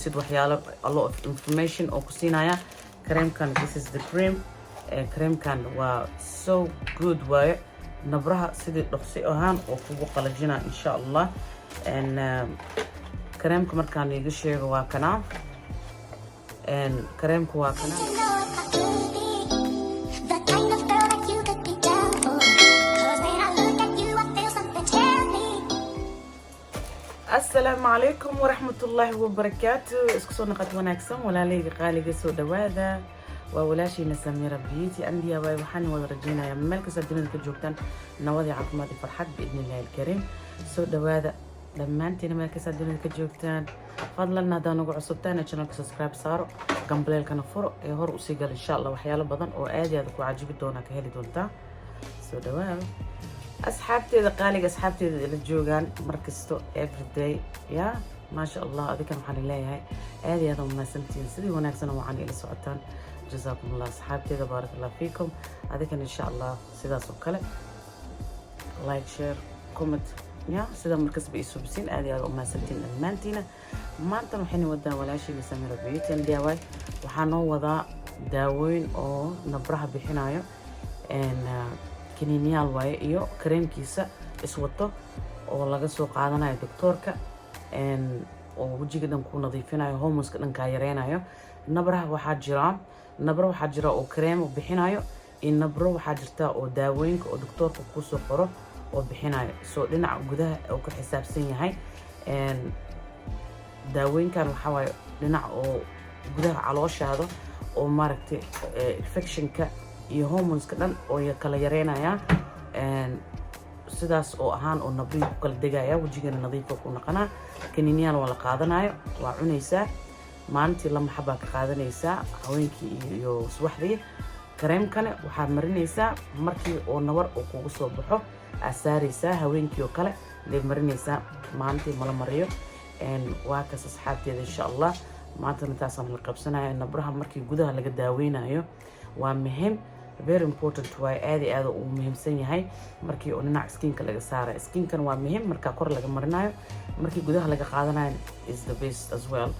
Fiirisid waxyaalo, a lot of information oo ku siinaya kareemkan. This is the cream. Kareemkan waa so good waaye, nabraha sidii dhoqsi ahaan oo kugu qalajina, insha Allah. Kareemka markaan iiga sheego, waa kanaa. Kareemka waa kanaa. You know I could be the kind of girl that you could be down for. 'Cause when I look at you, I feel something tell me. Asalaamu calaykum waraxmatullaahi wabarakaatu. Isku soo naqad wanaagsan, walaaleyga qaaliga, soo dhawaada. Waa walaashiina Samira Beauty and DIY. Waxaan wada rajeynayaa meel kasta dunida ka joogtaan nabadii, caafimaad iyo farxad, biidni illahi alkariim. Soo dhawaada dhammaantiina meel kasta dunida ka joogtaan. Fadlan haddaa nagu cusubtaan, channelka subscribe saaro, gambaleelkana furo ee hor usii gal. Insha Allah waxyaalo badan oo aad iyo aad ku cajibi doonaa ka heli doontaa. Soo dhawaada, asxaabteeda qaaliga, asxaabteeda ila joogaan markasto, everyday ya, maasha Allah. Adikan waxaan leeyahay aad iyo aad u mahadsantihiin sidii wanaagsan oo waxaan ila socotaan. Jazaakum Allah, asxaabteeda, baarak Allah fiikum. Adikan insha Allah sidaas oo kale like, share, comment ya, sida markasba ii subisiin. Aad iyo aad u mahadsantihiin dhammaantiina. Maantan waxayna wadaa walaashiina Samira Beauty and DIY. Waxaa noo wadaa daawooyin oo nabraha bixinayo, kaniiniyaal waaye iyo kareemkiisa iswato oo laga soo qaadanayo doctoorka, oo wejiga dhan ku nadiifinayo, hormoneska dhan kaa yareynayo. Nabraha waxaa jira, nabro waxaa jira oo kareem bixinayo, iyo nabro waxaa jirta oo daawooyinka oo doctoorka kusoo qoro oo bixinayo. So dhinaca gudaha oo ka xisaabsan yahay daawooyinkan, waxaa waaye dhinac oo gudaha calooshaada oo maaragtay infectionka iyo hormoneska dhan oo kala yareynaya, sidaas oo ahaan oo nabrihi ku kala degaya, wejigana nadiifa ku naqanaa. Kaniiniyaal waa la qaadanayo, waa cunaysaa, maalintii lama xabaa ka qaadanaysaa, haweenkii iyo subaxdii. Kareemkane waxaad marinaysaa markii oo nabar oo kugu soo baxo, aad saaraysaa, haweenkii oo kale lee marinaysaa, maalintii mala mariyo. Waa kaas, asxaabteeda. Insha Allah maantana taasaan la qabsanaya. Nabraha markii gudaha laga daaweynayo waa muhiim, very important waaye, aad iyo aad uu muhiimsan yahay. Markii oo dhinaca skinka laga saarayo, skinkan waa muhiim markaa kor laga marinayo. Markii gudaha laga qaadanayo is the best as well,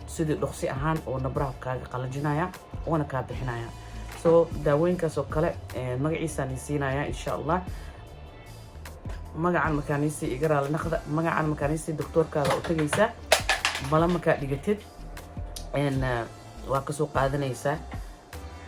sidii dhoqsi ahaan oo nabraha kaaga qalajinaya oona kaa bixinaya. So daawooyinkaas oo kale magaciisaan siinaya, insha Allah. Magacan makaaniisi iga raali naqda, magacan makaaniisi doctoorkaada u tagaysaa, bala markaa dhigatid waa kasoo qaadanaysaa,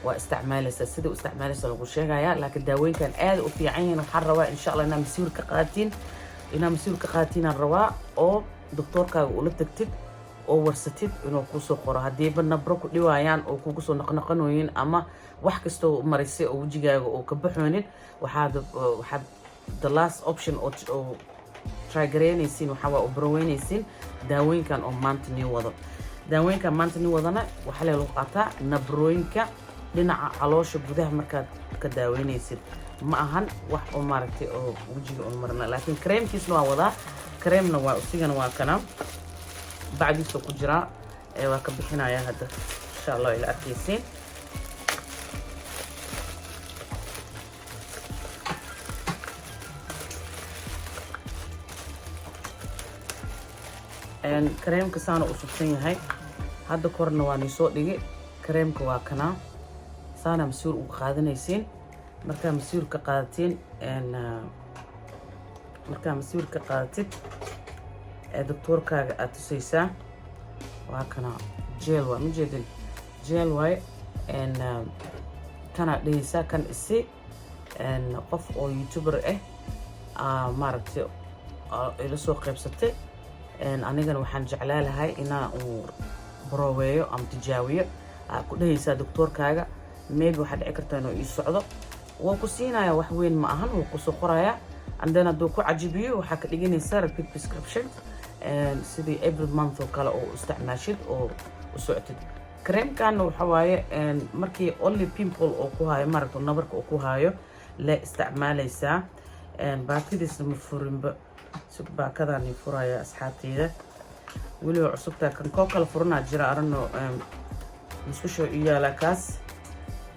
waa isticmaalaysaa. Sida u isticmaalaysa lagu sheegayaa, laakiin daawooyinkan aad u fiican yihiin. Waxaan rabaa, insha Allah, inaa masiir ka qaatiin rabaa oo doctoorkaaga ula tagtid oo warsatid inuu kusoo qoro haddiiba nabro ku dhiwaayaan oo kugu soo noqnoqonooyin ama wax kastoo marisay oo wejigaaga oo ka baxoonin. Waxaad the last option oo try gareynaysiin waxaa waa oo baraweynaysiin daawooyinkan oo maanta nii wado. Daawooyinkan maanta nii wadana waxaa lee lagu qaataa nabrooyinka dhinaca caloosha gudaha markaad ka daaweynaysid. Ma ahan wax oo maaragtay oo wejiga un marna, laakiin kareemkiisna waa wadaa. Kareemna waa isigana, waa kana, bacdiisoo ku jiraa, waa ka bixinaya hadda, insha Allah ila arkaysiin. Kareemka saana u subsan yahay, hadda korna waa niisoo dhigi. Kareemka waa kanaa, saana masiir uga qaadanaysiin. Markaa masiir ka qaadatiin, markaa masiir ka qaadatid ee doctoorkaaga aad tusaysaa. Waa kana, gel waa majeedin, gel waaye. Kanaa dhehaysaa kan isi. Qof oo YouTuber ah maaragtay ila soo qaybsatay, anigana waxaan jeclaa lahay inaa uu broweeyo ama tijaabiyo. Aa ku dhehaysaa doctoorkaaga, maybe waxaa dhici karta inuu ii socdo. Wuu ku siinaya, wax weyn ma ahan, wuu kusoo qorayaa. And then hadduu ku cajibiyo, waxaa ka dhiganaysaa repeat prescription, sidii every month oo kale oo isticmaashid oo u socotid. Kareemkan waxa waaye markii only pimple oo ku hayo, maaragta, nabarka oo ku hayo la isticmaalaysaa. Baakadiisna ma furinba, si baakadaan furaya, asxaabteyda, weliba cusubtaa. Kan koo kala furanaa jira, arano musqusha u yaalaa, kaas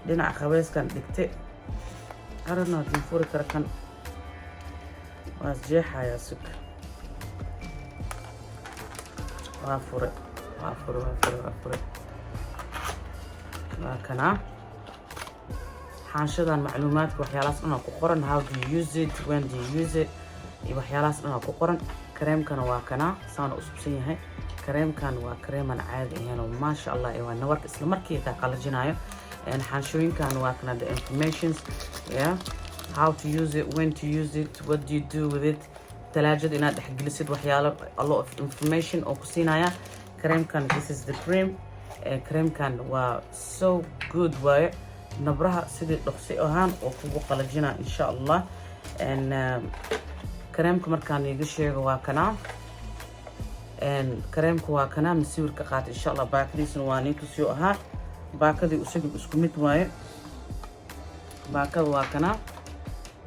dhinaca qabeyskan dhigte. Arano haddii furi kara, kan waa jeexayaa. Sug, waa fure. Waa fure, waa fure, waa fure. Waa kanaa xaanshadan macluumaadka, waxyaalahaas dhan aa ku qoran: how do you use it, when do you use it, iyo waxyaalahaas dhan aa ku qoran. Kareemkana waa kanaa, saana u subsan yahay. Kareemkan waa kareeman caadi ahayn oo maasha Allah waa nabarka isla markii kaa qalajinayo. Xaanshooyinkan waa kana, the informations, yeah, how to use it, when to use it, what do you do with it, talaajada inaad dhexgelisid, waxyaalo, a lot of information oo ku siinaya kareemkan. This is the cream. Kareemkan waa so good waaye, nabraha sidii dhaqsi ahaan oo kugu qalajina, insha Allah. Kareemka markaan iiga sheego, waa kanaa. Kareemka waa kanaa, masiwirka qaata, insha Allah. Baakadiisna waa nin tusio ahaa, baakadii isaga isku mid waaye. Baakada waa kanaa.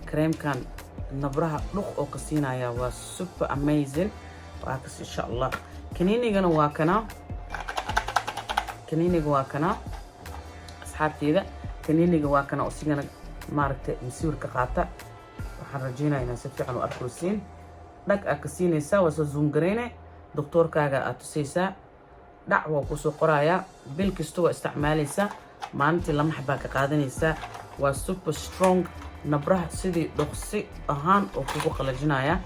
Kareemkan nabraha dhuq oo ka siinaya, waa super amazing, waa kas, insha Allah. Kaniinigana waa kanaa, kaniiniga waa kanaa, asxaabteeda. Kaniiniga waa kana, isigana maaragtay masiwirka qaata. Waxaan rajeynaya inaad si fiican u arkaysiin. Dhag aad ka siinaysaa, waa soo zoom gareyne, doktoorkaaga aad tusaysaa, dhac waa kusoo qorayaa. Bil kasta waa isticmaalaysaa, maalintii lama xabaa ka qaadanaysaa. Waa super strong, nabraha sidii dhoqsi ahaan oo kugu qalajinaya.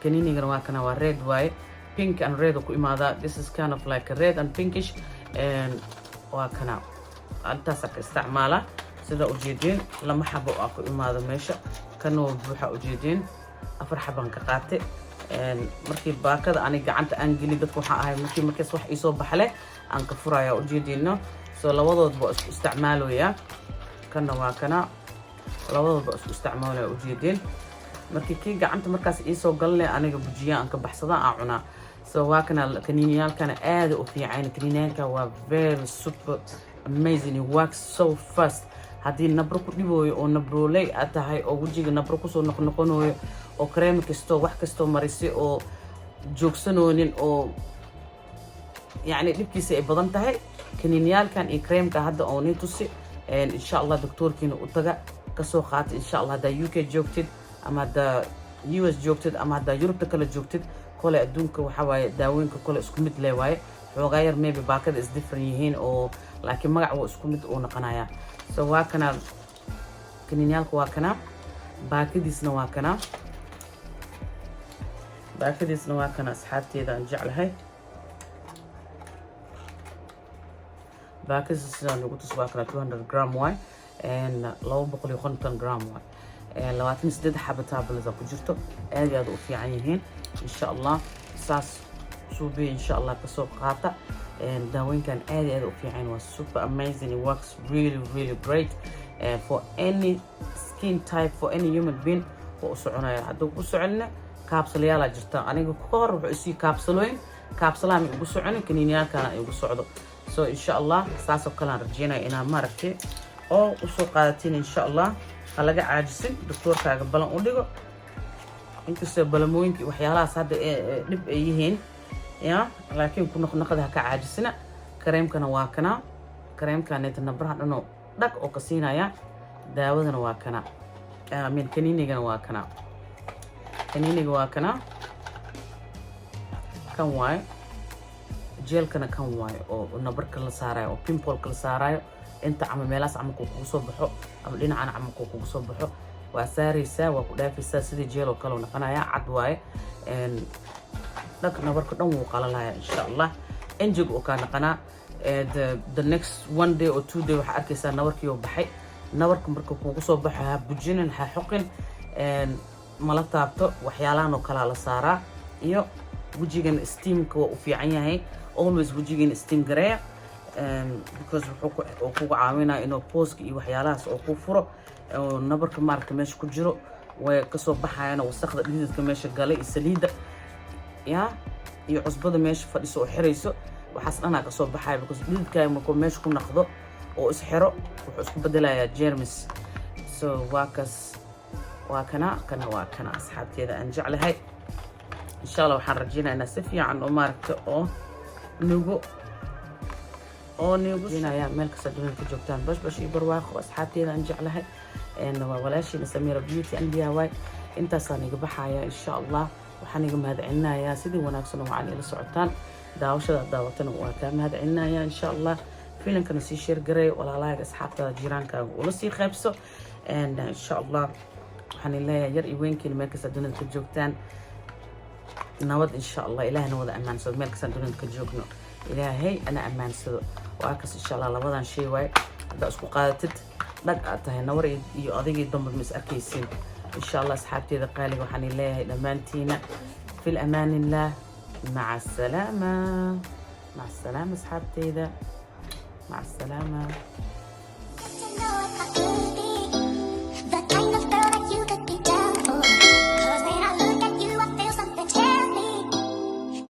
Kaniinigana waa kana, waa red waaye, pink and red oo ku imaadaa. This is kind of like a red and pinkish. Waa kana, intaasaa ka isticmaala. Sida ujeediin, lama xabo aa ku imaado meesha, kana waa buuxa, ujeediin, afar xabaan ka qaatay. Markii baakada ani gacanta aan gelin, dadka waxaa ahay markii markaas wax iisoo baxle aan ka furaya, ujeediino. So labadoodba waa isku isticmaaloyaa. Kana waa kana, labadoodba isku isticmaalaya, ujeediin. Markii kii gacanta markaas iisoo galle, aniga bujiya aan ka baxsada, aan cunaa. So waa kana kaniiniyaalkana, aada u fiican. Kaniiniyaalka waa very super amazing. It works so fast. Haddii nabro ku dhibooyo oo nabrooley aad tahay oo wejiga nabro kusoo noqnoqonayo oo kareem kastoo wax kastoo marisay oo joogsanoonin oo yacni dhibkiisa ay badan tahay, kaniiniyaalkan iyo kareemka hadda oo nii tusi, insha Allah, doctoorkiina u taga, kasoo qaata, insha Allah. Haddaa UK joogtid ama haddaa US joogtid ama haddaa Yurubta kale joogtid, kole adduunka waxaa waaye daawooyinka kole isku mid le waaye. Xoogaa yar maybe baakada is different yihiin oo, laakiin magac waa isku mid uu noqonayaa. So waa kana kaniinyaalka, waa kana, baakadiisna waa kana, baakadiisna waa kana, asxaabteeda aan jeclahay. Baakadiisa sidaan ugu tus, waa kana, 200 gram waay, 250 gram waay, 28 xaba tablets ku jirto. Aad iyo aad u fiican yihiin, insha Allah. Saas suubiya, insha Allah, kasoo qaata. Daawooyinkan aad iyo aad u fiican, waa super amazing. It works really, really great for any skin type, for any human being waa u soconaya. Hadduu ku soconina, kaabsalayaalaa jirta. Aniga ka hor wuxuu isii kaabsalooyin, kaabsalaha ma igu soconin, kaniiniyaalkana igu socdo. So insha Allah saasoo kale aan rajeynaya inaa maaragtay oo usoo qaadatiin, insha Allah. Ha laga caajisin, doctoorkaaga balan u dhigo, inkastoo balamooyinka waxyaalahaas hadda dhib ay yihiin ya, laakiin ku noqnoqda, ha ka caajisina. Kareemkana waa kana, kareemkaneta nabraha dhanoo dhag oo ka siinaya. Daawadana waa kana, I mean, kaniinigana waa kana, kaniiniga waa kana, kan waaye. Gelkana kan waaye oo nabarka la saarayo oo pimpleka la saarayo, inta ama meelahaas camalkuu kugu soo baxo ama dhinacan camalkuu kugu soo baxo, waa saaraysaa, waa ku dhaafaysaa. Sidii gel oo kale u noqonaya, cad waaye. Dhag nabarka dhan wuu qalalaya, insha Allah, enjig oo kaa naqanaa. The next one day or 2 day waxaa arkaysaa nabarkii oo baxay. Nabarka marka kugu soo baxo, ha bujinin, ha xoqin, mala taabto. Waxyaalahan oo kalaa la saaraa iyo wejigan steamka waa u fiican yahay. Always wejigan steam gareeya, because wuxuu kugu caawinaya inuu pooska iyo waxyaalahaas oo ku furo oo nabarka maaragta meesha ku jiro way kasoo baxayaan, wasaqda, dhididka meesha galay iyo saliidda ya iyo cusbada meesha fadhiso oo xirayso, waxaas dhanaa kasoo baxaya, because dhididkaaga markuu meesha ku naqdo oo isxiro, wuxuu isku bedelayaa germs. So waa kas, waa kana, kana waa kana, asxaabteeda aan jeclahay. Insha Allah waxaan rajeynaya inaa si fiican oo maaragta oo nigu siinaya. Meel kasta dunida ka joogtaan, bashbash iyo barwaaqo, asxaabteeda aan jeclahay. Waa walaashiina Samira Beauty and DIY. Intaasaan iga baxaya, insha Allah. Waxaan iga mahadcelinayaa sidii wanaagsan oo wacan ila socotaan. Daawashada daawatana waa kaa mahad celinaya. Insha Allah filimkana sii share garay, walaalahaaga, asxaabtaada, jiiraankaaga ula sii qaybso. And insha Allah waxaan leeyahay, yar iyo weynkiina, meel kasta dunida ka joogtaan, nabad insha Allah. Ilaahna wada ammaansado meel kastaan dunida ka joogno. Ilaahay ana ammaansado. Waa kas insha Allah. Labadan shay waaye, haddaa isku qaadatid, dhag aad tahay, nawar iyo adigii damba ma is arkaysiin insha Allah. Asxaabteeda qaaliga, waxaan leeyahay dhammaantiina fi amaan illah. Maca asalaama, maca asalaama asxaabteeda, maca asalaama. To know if I could be the kind of girl.